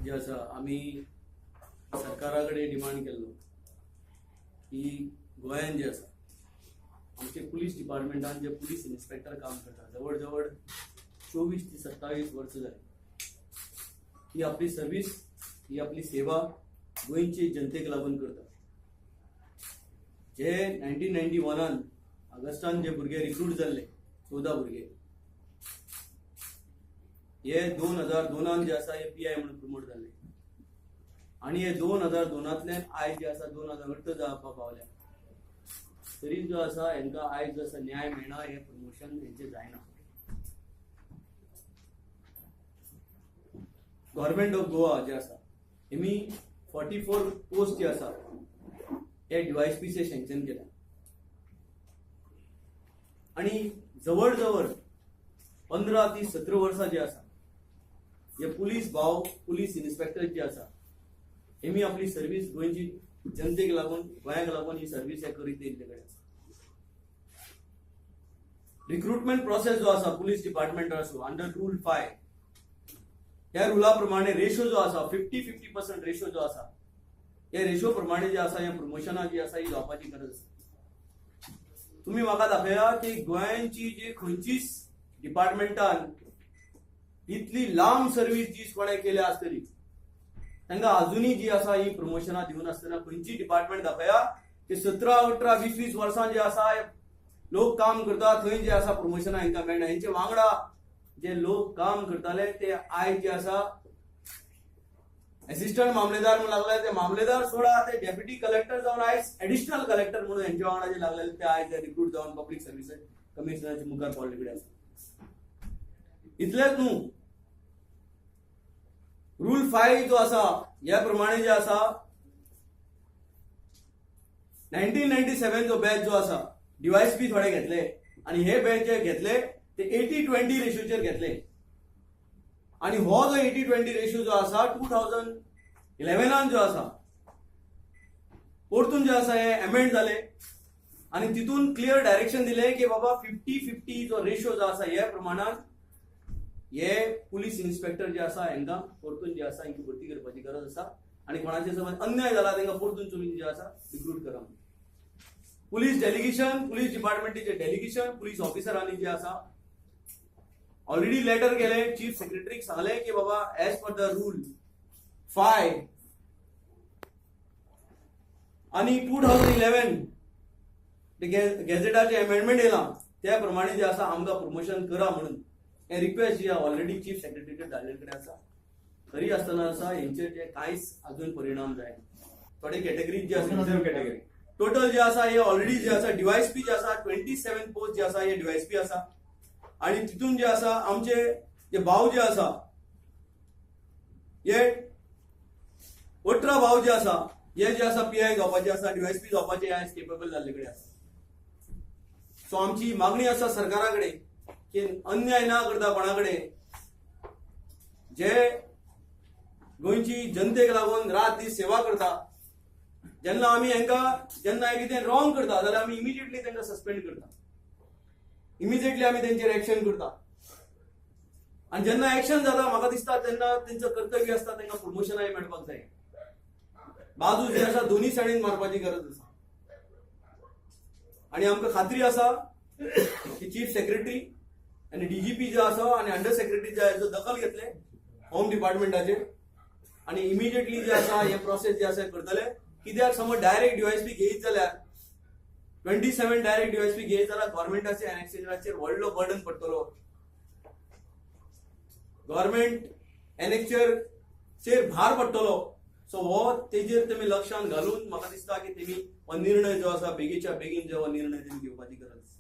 जे आसा आमी सरकारा कडेन डिमांड केल्लो की गोंयान जे आसा आमचे पुलीस डिपार्टमेंटान जे पुलीस इन्स्पेक्टर काम करता जवळ जवळ 24 ते 27 वर्सां जाली, ही आपली सर्वीस, ही आपली सेवा गोंयचे जनतेक लागून करता. जे 1991 ऑगस्टान जे भुरगे रिक्रूट जाल्ले 14 भुरगे, हे 2002 जे आसा हे पी I म्हणून प्रमोट जाल्ले आनी हे 2002 आयज जे आसा 2008 जावपाक पावल्या तरी जो आसा हेंकां आयज जो आसा न्याय मेळना, हे प्रमोशन हेंचें जायना. गव्हर्मेंट ऑफ गोवा जे आसा हेमी 44 पोस्ट जे आसा हे डीवायएसपीचे सँक्शन केल्या आनी जवळ जवळ 15 ते 17 वर्सां जे आसा हे पुलीस भाव, पुलीस इन्स्पेक्टर जे आसा हेमी आपली सर्वीस गोंयची जनतेक लागून, गोंयाक लागून ही सर्वीस हे करीत येयल्ले कडेन आसा. रिक्रुटमेंट प्रोसेस जो आसा पुलीस डिपार्टमेंट आसूं अंडर रूल 5 ह्या रुला प्रमाणे रेशो जो आसा 50-50% रेशो जो आसा हे रेशो प्रमाणे जे आसा हे प्रमोशनां जी आसा ही जावपाची गरज आसा. तुमी म्हाका दाखया की गोंयांची जी खंयचीच डिपार्टमेंटान इतली लांब सर्वीस जी कोणें केल्या आसतली तांकां अजुनूय जी आसा ही प्रमोशनां दिवन आसतना खंयची डिपार्टमेंट दाखया की 17, 18, 20, 20 वर्सां जे आसा लोक काम करता थंय जे आसा प्रमोशनां हेंकां मेळना. हेंचे वांगडा जे लोक काम करताले ते आयज जे आसा एसिस्टंट मामलेदार म्हणून लागले, ते मामलेदार सोडा ते डेप्युटी कलेक्टर जावन आयज एडिशनल कलेक्टर म्हणून हेंच्या वांगडा जे लागलेले ते आयज रिक्रूट जावन पब्लीक सर्विस कमिशनराच्या मुखार पावल्ले कडेन आसा. इतलेंच न्हू, रूल 5 जो आसा ह्या प्रमाणे जे आसा 1997 जो बॅच जो आसा डीवायएसपी थोडे घेतले आनी हे बॅच जे घेतले ते 80-20 रेशोचेर घेतले आनी हो जो 80-20 रेशो जो आसा 2011 जो आसा परतून जे आसा हे एमेंड जाले आनी तितून क्लियर डायरेक्शन दिले की बाबा 50-50 जो रेशो जो आसा हे प्रमाणान हे पुलीस इन्स्पेक्टर जे आसा हेंकां परतून जे आसा हेंची भरती करपाची गरज आसा आनी कोणाचे समज अन्याय जाला तांकां परतून तुमी जे आसा रिक्रूट करा. पुलीस डेलिगेशन, पुलीस डिपार्टमेंटाचे डेलिगेशन, पुलीस ऑफिसरांनी जे आसा ऑलरेडी लेटर केले चीफ सेक्रेटरीक सांगले की बाबा एज पर the rule 5 आनी 2011 गॅझेटाचे अमेंडमेंट येयला त्या प्रमाणे जे आसा आमकां प्रमोशन करा म्हणून हे रिक्वेस्ट जी ऑलरेडी चीफ सेक्रेटरीकडे धाडले कडेन आसा. तरी आसतना आसा हेंचेर जे कांयच अजून परिणाम जायना. थोडे कॅटेगरीज जे आसा रिझर्व कॅटेगरी टोटल जे आसा हे ऑलरेडी जे आसा डीवायएसपी जे आसा 27 पोस्ट जे आसा हे डीवायएसपी आसा आनी तितून जे आसा आमचे जे भाव जे आसा हे 18 भाव जे आसा हे जे आसा पी I जावपाचे आसा, डीवायएसपी जावपाचे आयज केपेबल जाल्ले कडेन आसा. सो आमची मागणी आसा सरकारा कडेन की अन्याय ना करता कोणा कडेन, जे गोंयची जनतेक लागून रात दीस सेवा करता, जेन्ना आमी हेंकां जेन्ना कितें रॉंग करता जाल्यार आमी इमिजिएटली तांकां सस्पेंड करता, इमिजिएटली आमी तेंचेर एक्शन करता आनी जेन्ना एक्शन जाता म्हाका दिसता तेन्ना तेंचो कर्तव्य आसता तांकां प्रमोशनाय मेळपाक जाय. बाजू जी आसा दोनूय सायडीन मारपाची गरज आसा आनी आमकां खात्री आसा की चीफ सेक्रेटरी आनी डीजीपी जो आसा आनी अंडर सेक्रेटरी जे हाचो दखल घेतले होम डिपार्टमेंटाचेर आनी इमिजिएटली जे आसा हे प्रोसेस जे आसा करतले. कित्याक समज डायरेक्ट डीवायएसपी घेयत जाल्यार 27 डायरेक्ट डीवायएसपी घेयत जाल्यार गव्हर्मेंटाचे एनेक्शराचेर व्हडलो बर्डन पडटलो. गव्हर्मेंट एनेक्चरचेर भार पडटलो. सो हो तेजेर तेमी लक्षान घालून म्हाका दिसता की तेमी हो निर्णय जो आसा बेगीच्या बेगीन जो हो निर्णय तेमी घेवपाची गरज आसा.